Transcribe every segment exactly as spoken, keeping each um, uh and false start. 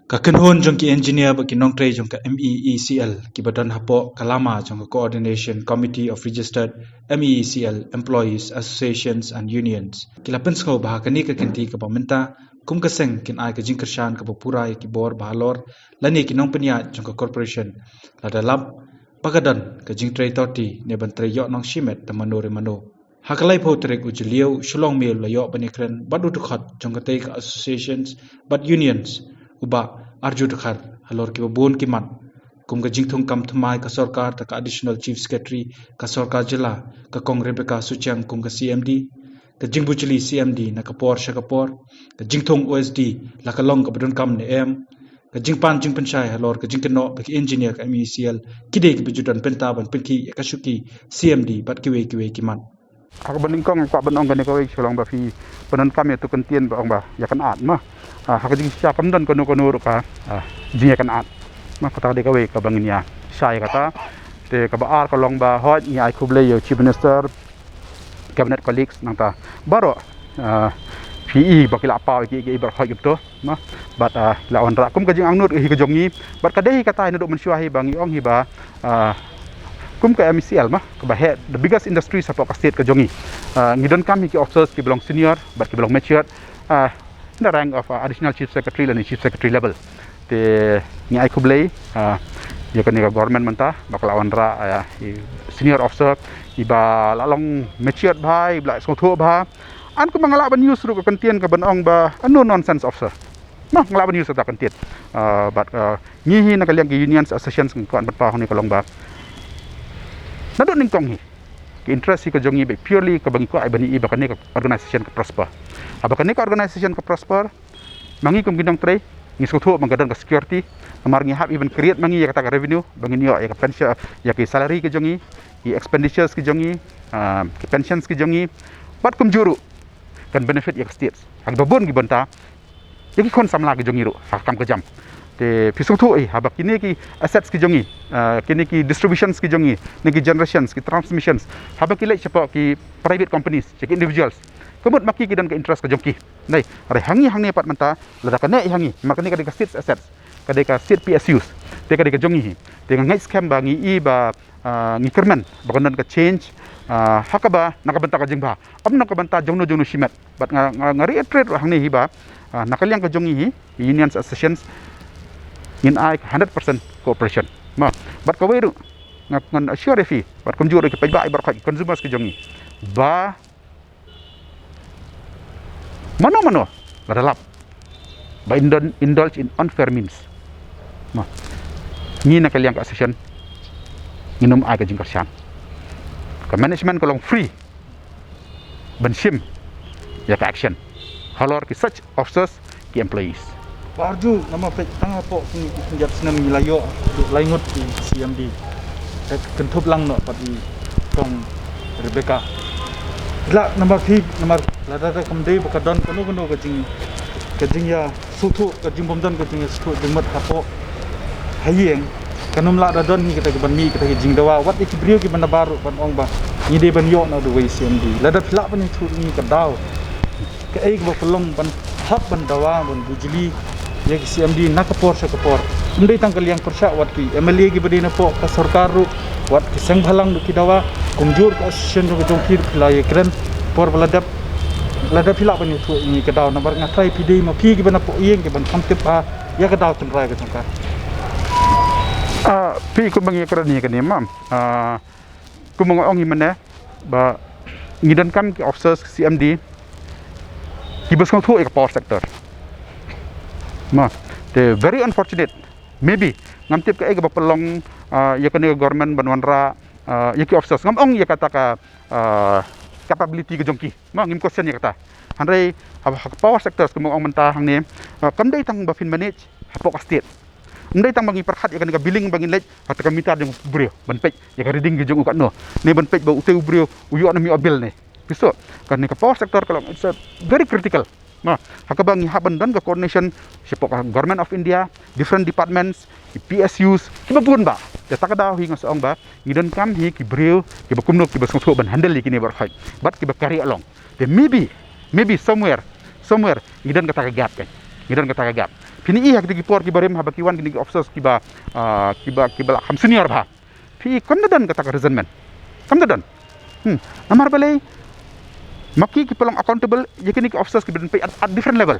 Ka kynhun jong ki engineer bad ki nongtrei jong ka M E E C L kiba don hapoh ka lama jong ka Coordination Committee of Registered M E E C L Employees Associations and Unions ki la pynsngew ba ha kane ka kynti kaba mynta kum ka seng kin ai ka jingkyrshan kaba pura ïa ki bor ba halor lane ki nongpynïaid jong ka corporation lada lap ba ka don ka jingtrei toti ne ban trei ïoh nong shimet da mano re mano. Ha ka laiphew tarik u Jylliew, Shillong Mail la ïoh ban ïakren bad u dkhot jong katei ka associations bad unions, u Bah Arju Dkhar, halor kiba bun ki mat kum ka jingthung kam thymmai ka sorkar da ka Additional Chief Secretary ka sorkar jylla, ka Kong Rebecca Suchiang kum ka C M D, ka jingbujli C M D na ka por sha ka por, ka jingthung O S D la ka long kaba donkam ne em, ka jingpan jingpynshai halor ka jingkynnoh ba ki engineer ka M E E C L ki dei kiba ju don bynta ban pynkhih ïa ka shuki C M D bad kiwei kiwei ki mat. Ha kaba nyngkong kwah ban ong kane kawei, shu long ba phi pyndonkam ïa uto u kyntien ba ong ba ïa ka nat ma. Ah, ha ka jingshisha kam don kano kano ruh ka, ah, jingïa ka nat. Ma kata ka dei kawei kaba ngin ïa shai ïa kata. Te kaba ar ka long ba hooid ngi ai khublei ïa u Chief Minister, Cabinet colleagues nangta baroh, ah, phi i ba ki la paw ïa ki, ki baroh hooid ki to. Ma, bad, ah, la wanrah kum ka jingangnud hi ka jong ngi. Bad ka dei hi kata hi naduh mynshuwa hi ba ngi ong hi ba, ah, kum ka M E C L ma, kaba heh the biggest industry hapoh ka state ka jong ngi. Ah, ngi donkam hi ki officers kiba long senior bad kiba long matured, ah, in the rank of, ah, Additional Chief Secretary lane Chief Secretary level. Te ngi ai khublei, ah, ïa kane ka government mynta ba ka la wanrah, ah, i senior officer iba la long matured bha, iba la sngewthuh bha. An kumba nga lah ban use ruh ka kyntien kaban ong ba a no nonsense officer. Ma, nga lah ban use kata ka kyntien. Ah, bad, ah, ngi hi na ka liang ki unions associations ngi kwah ban paw hangne ka long ba naduh nyngkong hi ka interest hi ka jong ngi ba purely kaba ngi kwah ban ïohi ba kane ka organisation ka prosper. Haba kane ka organisation ka prosper, ma ngi kum ki nongtrei ngi sngewthuh ba ka don ka security. Namar ngi hap even create ma ngi ïa kata ka revenue ba ngin ïoh ïa ka pension, ïa ki salary ki jong ngi, ki expenditures ki jong ngi, ah, ki pensions ki jong ngi. Bad kumjuh ruh kan benefit ïa ka state ha kiba bun ki bynta, ïa ki khun samla ki jong ngi ruh ha ka kam ka jam. Te phi sngewthuh hi haba kine ki assets ki jong ngi, ah, kine ki distributions ki jong ngi, ne ki generations, ki transmissions, haba ki leit shapoh ki private companies, sha ki individuals, ka mut ma ki ki don ka interest ka jong ki. Nai, hynrei ha ngi hangne pat mynta lada ka neh hi ha ngi, namar kane ka dei ka state assets, ka dei ka state P S Us, te ka dei ka jong ngi hi. Te nga ngeit skhem ba ngi i ba, ah, ngi kyrmen ba kan don ka change, ah, ha kaba na ka bynta ka jingbha, ym na ka bynta jongno jongno shimet. Bad nga, nga, nga reiterate ruh hangne hi ba, ah, na ka liang ka jong ngi hi unions associations ngin ai hundred percent cooperation. Ma, bad kawei ruh nga, ngan assure ïa phi bad kumjuh ruh ki paidbah baroh ki consumers ki jong ngi ba mano mano lada lap ba indul-, indulge in unfair means, ma, ngi na ka liang ka association ngin ym ai ka jingkyrshan. Ka management ka long free ban shim ïa ka action halor ki such officers, ki employees. Bah Arju, namar peit tang hapoh ki, ki pynjah snem ngi la ïoh lai ngut ki C M D. Te kynthup lang noh pat i Kong Rebecca. Lah namar phi, namar lada da kam dei ba ka don kano kano ka jing, ka jingïasngewthuh, ka jingbymdon ka jingïasngewthuh jingmut hapoh ha ïing, kan ym lah da don hi kata ka ban mih kata ka jingdawa. Wat ïa ki briew kiba nabar ruh ban ong ba ngi dei ban ïoh na uwei C M D. Lada phi lah ban ïathuh ïa ngi ka daw kaei kaba pynlong ban hap ban dawa ban bujli ïa ki C M D na ka por sha ka por. Ym dei tang ka liang pyrshah, wat ki M L A kiba dei napoh ka sorkar ruh, wat ki seng bhalang ruh ki dawa. Kumjuh ka association ruh ka jong phi ruh phi la ïakren por ba la dep. Lada phi lah ban ïathuh ïa ngi ka daw, namar nga tharai phi dei ma phi kiba napoh ïing kiban kham tip bha ïa ka daw tynrai ka jong ka. Ah, phi kumba ngi ïakren ïa kane ma. Ah, kumba nga ong hi mynne ba ngi donkam ki officers C M D kiba sngewthuh ïa ka power sector. Ma, te very unfortunate. Maybe ngam tip kaei kaba pynlong, ah, ïa kane ka government ban wanrah, ah, ïa ki officers. Ngam ong ïa kata ka, ah, capability ka jong ki. Ma, ngim question ïa kata. Hynrei ha, ha ka power sectors kumba ong mynta hangne, ah, kam dei tang ba phin manage hapoh ka state. Ym dei tang ba ngi pyrkhat ïa kane ka billing ba ngin leit ha kata ka meter jong u briew ban peit ïa ka reading ka jong u katno, ne ban peit ba utei u briew u ïoh ne ym ïoh bill ne. Phi sngewthuh, kane ka power sector ka long, it's a very critical. Ma, ha kaba ngi hap ban don ka coordination shapoh ka Government of India, different departments, ki P S Us kiba bun bha. Te kata ka daw hi nga sa ong ba ngi donkam hi ki briew kiba kumno, kiba sngewthuh ban handle ïa kine baroh bad kiba carry along. Te maybe, maybe somewhere, somewhere ngi don kata ka gap kan. Ngi don kata ka gap. Phi ïohi ha kito ki por kiba rim haba ki wan kine ki officers kiba, ah, kiba, kiba lah kham senior bha. Phi ïohi kam da don kata ka resentment. Kam da don. Hmm. Namar balei ma ki ki pynlong accountable ïa kine ki officers kiba don peit at, at different level.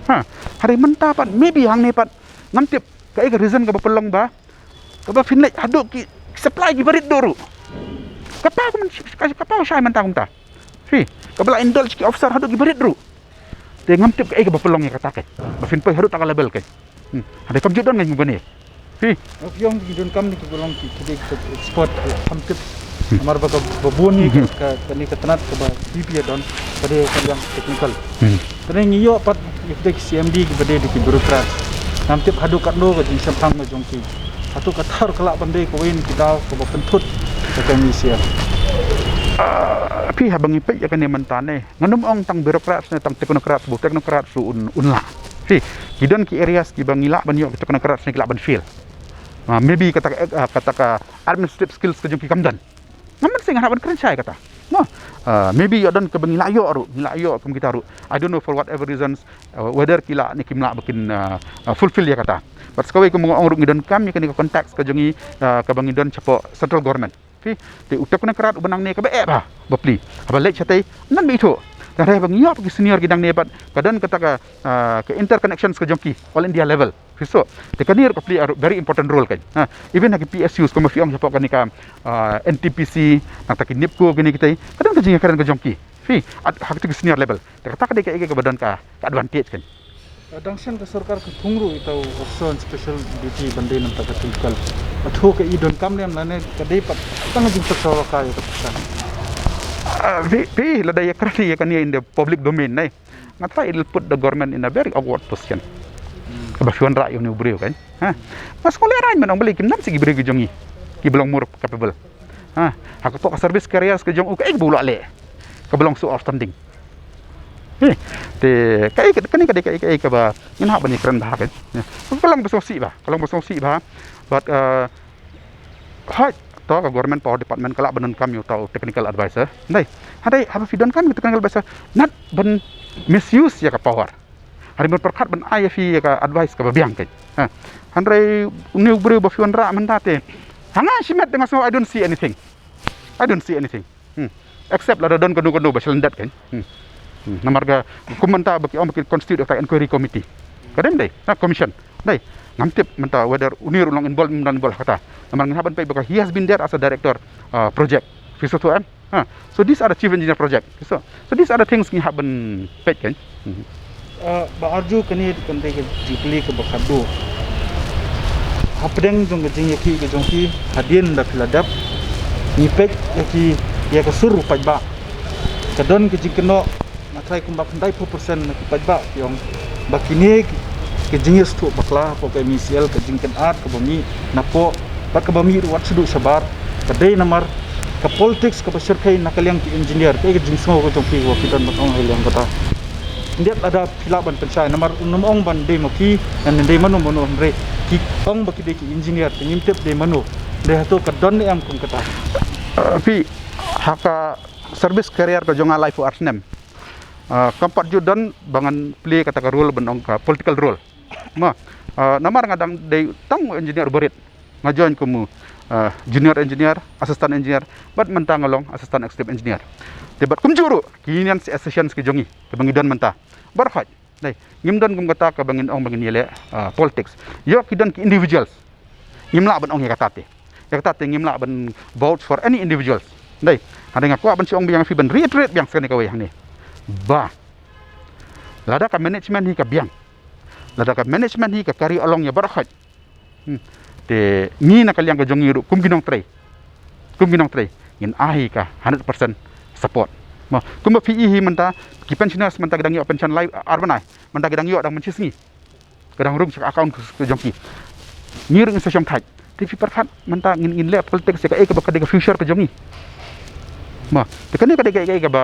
Ha, hynrei mynta pat, maybe hangne pat, ngam tip kaei ka reason kaba pynlong ba, kaba phin leit haduh ki, ki supply kiba rit duh ruh. Ka paw kumne, ka, ka paw shai mynta kumta. Phi, kaba la indulge ki officer haduh kiba rit ruh. Te ngam tip kaei kaba pynlong ïa kata kein. Ba phin poi haduh kata ka level kein. Hmm. Hynrei kam ju don ngan ïa kane. Phi. Phi ong ki donkam ne kiba long ki, ki dei ki expert, eh, kham tip. Hmm. Namar ba ka, ba bun hi ka, Hmm. ka, kane ka tnat kaba phi phi ïa don, ka dei ka liang technical. Hmm. Te ngi ïoh pat ïa ki dei ki C M D kiba dei, dei ki bureaucrat. Ngam tip haduh katno ka jingshemphang ka jong ki. Hato kata ruh ka lah ban dei kawei na ki daw kaba pynthut ka M E C L. Ah, phi, haba ngi peit ïa kane mynta ne, ngan ym ong tang bureaucrats ne tang technocrats, ba u technocrats ruh un, un lah. Phi, ki don ki areas kiba ngi lah ban ïoh ki technocrats ne ki lah ban fill. Ah, maybe kata ka, ah, kata ka administrative skills ka jong ki kam don. Ngam mynsiem, ngan hap ban kren shai kata. No. Ah, maybe ïoh don kaba ngi lah ïoh ruh, ngi lah ïoh kum kita ruh. I don't know for whatever reasons, ah, whether ki lah ne kim lah ba kin, ah, ah, fulfill ïa kata. But sa kawei kumba nga ong ruh, ngi donkam ïa kane ka context ka jong ngi, ah, kaba ngi don shapoh central government. Phi, te u technocrat uba nangne kaba eh bha ba plie. Haba leit shatei, ym don ba ithuh. Te hynrei haba ngi ïoh ki senior ki nangne pat, ka don kata ka, ah, ka interconnections ka jong ki all India level. Phi sngew. Te kane ruh ka plie a very important role kein. Ha, even ha ki P S Us kumba phi ong shapoh kane ka, ah, N T P C, nangta ki NEEPCO kine kitei, ka don ka jingïakren ka jong ki. Phi, at, ha kito ki senior level. Te kata ka dei kaei kaba don ka, ka advantage kein. Ah, dang shen ka sorkar ka thung ruh ïa uta u officer on special duty ban dei na bynta ka technical. Hato ka i donkam ne em lane ka dei pat tang ka jingpyrshah ka ïa ka pyrshah. Ah, phi, phi, lada ïakren ïa kane in the public domain ne, nga tharai it'll put the government in a very awkward position. Hmm. Kaba phi wanrah ïa une u briew kein. Ha? Nga sngewlehrain ban ong balei kim don shuh ki briew ki jong ngi kiba long more capable. Ha? Ha kato ka service careers ka jong u, kaei kaba u lah leh kaba long so outstanding. Eh, te kaei ka, kane ka dei kaei, kaei kaba ngin hap ban ïakren bha kein. Ka long ba sngewsih bha, ka long ba sngewsih bha. But, uh, hooid, to ka government power department ka lah ban donkam ïa uta u technical advisor. Hynrei, hynrei haba phi donkam ïa u technical advisor, nat ban misuse ïa ka power. Hynrei ban pyrkhat ban ai ïa phi ïa ka advice kaba biang kein. Ha. Hynrei une u briew ba phi wanrah mynta te, ha nga shimet te nga sngew, I don't see anything. I don't see anything. Hmm. Except lada don kano kano ba shlyndet kein. Hmm. Hmm. Namar ka, kum mynta ba ki ong ba ki constitute ïa ka inquiry committee. Ka dei, dei, na commission. Dei, ngam tip mynta whether une ruh u long involved, ym don involved ha kata. Namar ngi hap ban peit ba ka, he has been there as a director, uh, project. Phi sngew to em? Ha. So these are the chief engineer project. So, so these are the things ngi hap ban peit kein. Hmm. Ah, ba arju kane kan dei ka jingkylli kaba khatduh. Hapdeng jong ka jingïakhih ka jong ki, hadien ba phi la dep, ngi peit ïa ki, ïa ka sur u paidbah. Ka don ka jingkynnoh, nga tharai kumba khyndai phew percent na ki paidbah ki ong ba kine ki, ki jingïasngewthuh bakla hapoh ka M E C L, ka jingkynad kaba mih napoh bad kaba mih ruh wat shaduh shabar, ka dei namar ka politics kaba shyrkhei na ka liang ki engineer. Kaei ka jingsngew ka jong phi kaba phi don ban ong ha liang kata? Khyndiat lada phi lah ban pynshai, namar ym ong ban dei ma phi, ngan dei mano mano, hynrei ki ong ba ki dei ki engineer, te ngim tip dei mano. Dei hato ka don ne em kum kata? Uh, phi, ha ka service career ka jong nga laiphew ar snem, uh, kam pat ju don ba ngan play kata ka role ban ong ka political role. Ma, uh, namar nga dang dei tang engineer uba rit. Nga join kum u, uh, junior engineer, assistant engineer, bad mynta nga long assistant executive engineer. Te bad kumjuh ruh ki unions associations ki jong ngi kiba ngi don mynta, baroh hooid. Dei, ngim don kum kata kaba ngin ong ba ngin ïaleh, uh, politics. Ïoh ki don ki individuals, ngim lah ban ong ïa kata te. Ïa kata te ngim lah ban vouch for any individuals. Dei, hynrei nga kwah ban shu ong biang ïa phi, ban reiterate biang sa kane kawei hangne, ba lada ka management hi ka biang, lada ka management hi ka carry along ïa baroh hooid, Hmm. Te ngi na ka liang ka jong ngi ruh kum ki nongtrei, kum ki nongtrei, ngin ai ka hundred percent support. Ma, kumba phi i hi mynta, ki pensioners mynta ki dang ïoh pension lai ar bnai, mynta ki dang ïoh dang mynshi sngi, ka dang rung sha ka account ka jong ki. Ngi ruh ngin sa shong thait. Te phi pyrkhat mynta ngin, ngin leh politics ïa kaei kaba ka dei ka future ka jong ngi. Ma, te kane ka dei kaei, kaei kaba,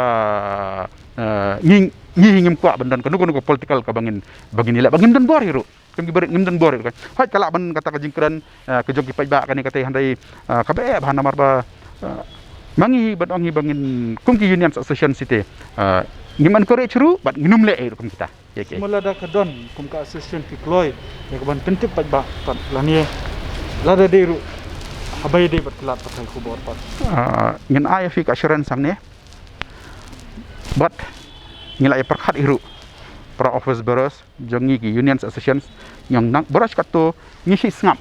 eh, ngi, ngi ngim kwah ban don kano kano ka political kaba ngin, ba ngin ïaleh, ba ngim don bor hi ruh. Kum ki barit ngim don bor hi ruh. Hooid, ka lah ban kata ka jingkren, eh, ka jong ki paidbah kane kata, hynrei, eh, kaba eh bha namar ba, eh, ma ngi hi ban ong hi ba ngin kum ki unions association site, eh, Ngim encourage ruh bad ngim leh ei ruh kum kita. Ïa ki. Kumba lada ka don kum ka association ki kloi ïa ka ban pyntip pat ba pat lane lada dei ruh haba ïadei bad ki lad pathai khubor pat. Ah, ngin ai ïa phi ka assurance hangne. Bad ngi la ïa pyrkhat hi ruh para office bearers jong ngi, ki unions, associations, ngi ong nang bearers katto ngi shu sngap.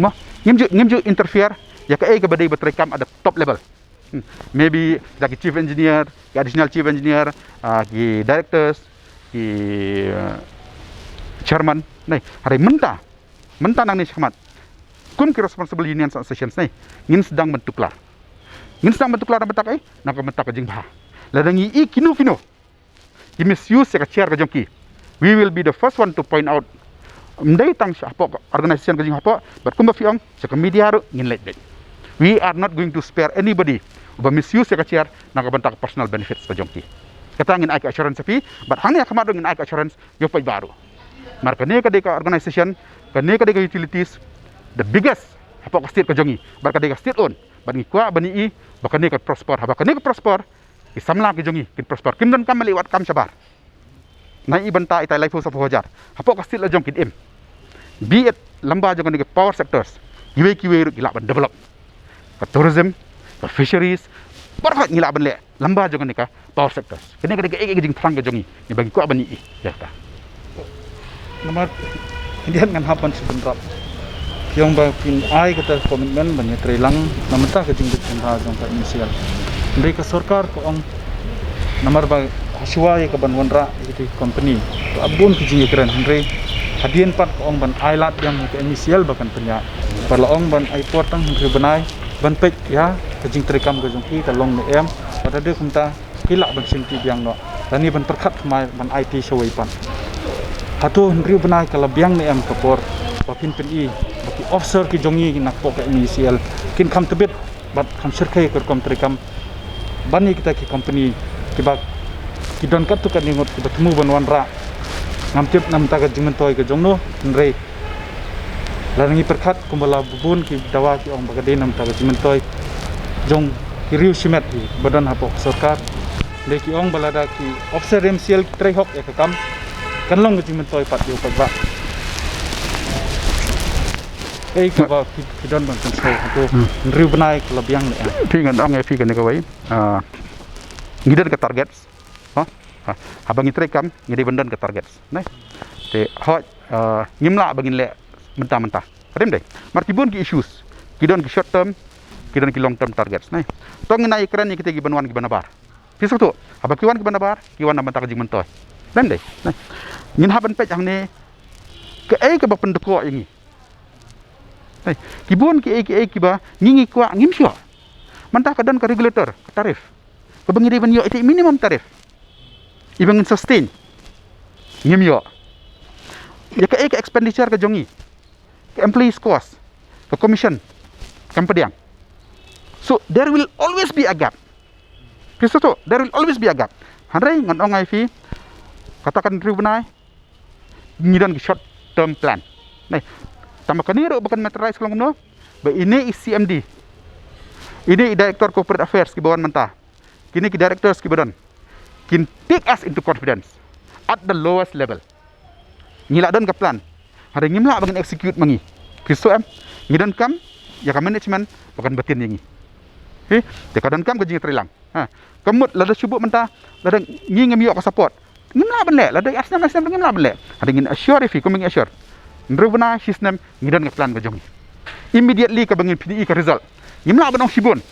Mo, ngim ju, ngim ju interfere ïa kaei kaba dei ba treikam at the top level. Hmm. Maybe kita ki chief engineer, ki additional chief engineer, ah, ki directors, ki, ah, chairman. Nai, hynrei mynta, mynta nangne shakhmat, kum ki responsible unions and associations, nai, ngin sdang ban tuklar. Ngin sdang ban tuklar na ka bynta kaei? Na ka bynta ka jingbha. Lada ngi i kino kino ki misuse ïa ka chair ka jong ki, we will be the first one to point out. Ym dei tang sha hapoh ka organisation ka jong hapoh, bad kumba phi ong, sha ka media ruh ngin leit beit. We are not going to spare anybody uba misuse ïa ka chair na ka bynta ka personal benefits ka jong ki. Kata ngin ai ka assurance ïa phi, bad hangne ha khmat ruh ngin ai ka assurance ïa u paidbah ruh. Namar kane ka dei ka organisation, kane ka dei ka utilities, the biggest hapoh ka state ka jong ngi, bad ka dei ka state owned, bad ngi kwah ban ïohi ba kane ka prosper, haba kane ka prosper, ki samla ki jong ngi kin prosper, kim donkam ban leit wad kam shabar. Na i bynta ita i laiphew saphew hajar. Hapoh ka state la jong kin im. Be it lyngba jong kane ka power sectors, kiwei kiwei ruh ki lah ban develop. Ka tourism, ka fisheries, baroh ngi lah ban leh lyngba jong kane ka power sectors. Kane ka dei kaei ka jingthrang ka jong ngi, ngi ba ngi kwah ban ïohi ïa kata. Namar hynrei ngan hap ban shu bynrap. Phi ong ba phin ai kata commitment ban ïatreilang na ka bynta ka jingbit jingthaw jong ka M E C L. Hynrei ka sorkar ka ong namar ba hashwa ïa ka ban wanrah ïa kata ka company, ka bun ka jingïakren, hynrei hadien pat ka ong ban ai lad biang ïa ka M E C L ba kan pynïaid. Ba la ong ban ai por tang hynriew bnai ban peit ïa ka jingtreikam ka jong ki ka long ne em. Bad hadien kumta ki lah ban shim ti biang noh. Lane ban pyrkhat thymmai ban ai ti shawei pat. Hato hynriew bnai ka la biang ne em ka por ba phin pyni ba ki officer ki jong ngi na ka pok ka M E C L kin kham tbit bad kham shyrkhei ka rukom treikam ban ïa kita ki company kiba ki don katto katne ngut kiba thmu ban wanrah. Ngam tip na ka bynta ka jingmyntoi ka jong no, hynrei lada ngi pyrkhat kumba la bun ki dawa ki ong ba ka dei na ka bynta ka jingmyntoi jong ki riew shimet kiba don hapoh ka sorkar. Dei ki ong ba lada ki officer M C L ki trei hok ïa ka kam, kan long ka jingmyntoi pat ïa u paidbah. Ei kaba ki, ki don ban pynsngew hato, hmm, hynriew bnai ka la biang ne em. Phi, ngan ong ïa phi kane kawei. Ah, ngi don ka target. Ha? Ha, haba ngi treikam ngi dei ban don ka target. Nai. Te hooid, ah, ngim lah ba ngin leh mynta mynta. Ka dei ym dei. Namar ki bun ki issues. Ki don ki short term, ki don ki long term targets. Nai. To ngin ai kren ïa kita kiban wan kiban nabar. Phi sngewthuh, haba ki wan kiban nabar, ki wan na ka bynta ka jingmyntoi. Ka dei ym dei. Nai. Ngin hap ban peit hangne kaei kaba pyndkoh ïa ngi. Nai. Ki bun kiei kiei kiba ngi, ngi kwah ngim shuh. Mynta ka don ka regulator, ka tariff. Kaba ngi dei ban ïoh ita i minimum tariff iba ngin sustain. Ngim ïoh. Ïa kaei ka expenditure ka jong ngi, ka employees cost, ka commission, kam pdiang. So there will always be a gap. Phi sngewthuh, there will always be a gap. Hynrei ngan ong ïa phi, kata ka hynriew bnai ngi don ki short term plan. Nai, tangba kane ruh ba kan materialize ka long kumno, ba ine i C M D, ine i Director Corporate Affairs kiba wan mynta, kine ki directors kiba don, kin take us into confidence at the lowest level. Ngi la don ka plan, hynrei ngim lah ba ngin execute ma ngi. Phi sngewthuh em, ngi donkam ïa ka management ba kan batin ïa ngi. Phi, te ka donkam ka jingtreilang. Ha, ka mut lada shu buh mynta, lada ngi ngim ïoh ka support, ngim lah ban leh, lada ar snem lai snem ngim lah ban leh. Hynrei ngin assure ïa phi, kum ngi assure, hynriew bnai shi snem ngi don ka plan ka jong ngi. Immediately kaba ngin pyni ka result, ngim lah ban ong shibun.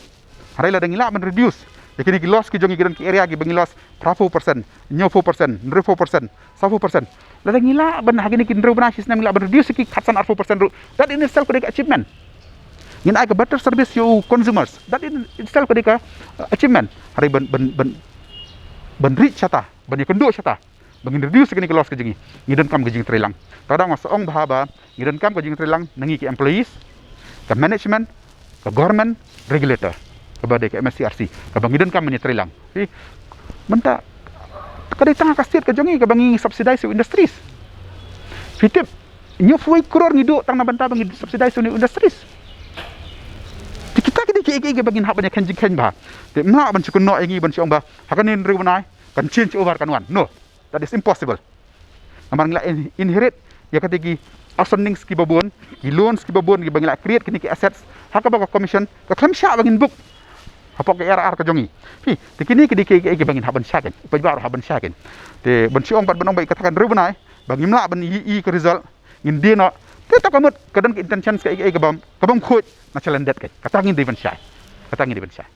Hynrei lada ngi lah ban reduce ïa kine ki loss ki jong ngi, ki don ki area kiba ngi loss phraphew percent, hynñiewphew percent, hynriewphew percent, sawphew percent. Lada ngi lah ban, ha kine ki hynriew bnai shi snem ngi lah ban reduce ïa ki khatsan arphew percent ruh, that in itself ka dei ka achievement. Ngin ai ka better service ïa u consumers, that in itself ka dei ka, uh, achievement. Hynrei ban, ban, ban, ban reach shata, ban ïakynduh shata ba ngin reduce ïa kine ki loss ka jong ngi, ngi donkam ka jingtreilang. Te nga dang sa ong bha ba ngi donkam ka jingtreilang na ngi ki employees, ka management, ka government, regulator, kaba dei ka M S C R C, kaba ngi donkam ban ïatreilang. Phi, mynta ka dei tang ka state ka jong ngi kaba ngi subsidize ïa u industries. Phi tip, hynñiewphew wei klur ngi duh tang na bynta ba ngi subsidize ïa u industries. Te kita ki dei kiei kiei kiba ngin hap ban ïakheiñ jingkheiñ bha. Te ym lah ban shu kynnoh ïa ngi ban shu ong ba ha kane hynriew bnai kan change over kan wan. No, that is impossible. Namar ngi la inherit ïa kata ki outstandings kiba bun, ki loans kiba bun kiba ngi la create kine ki assets ha kaba ka commission ka khlem shah ba ngin book hapoh ka ARR ka jong ngi. Phi, te kine ki dei kiei kiei kiba ngin hap ban shah kein, u paidbah ruh hap ban shah kein. Te ban shu ong pat ban ong ba ïa kata kan riewbnai ba ngim lah ban ïohi ka result, ngin die noh. Te to ka mut ka don ka intentions kiei kiei kaba, kabym khuid na shalyndet kein. Kata ngin dei ban shai. Kata ngin dei ban shai.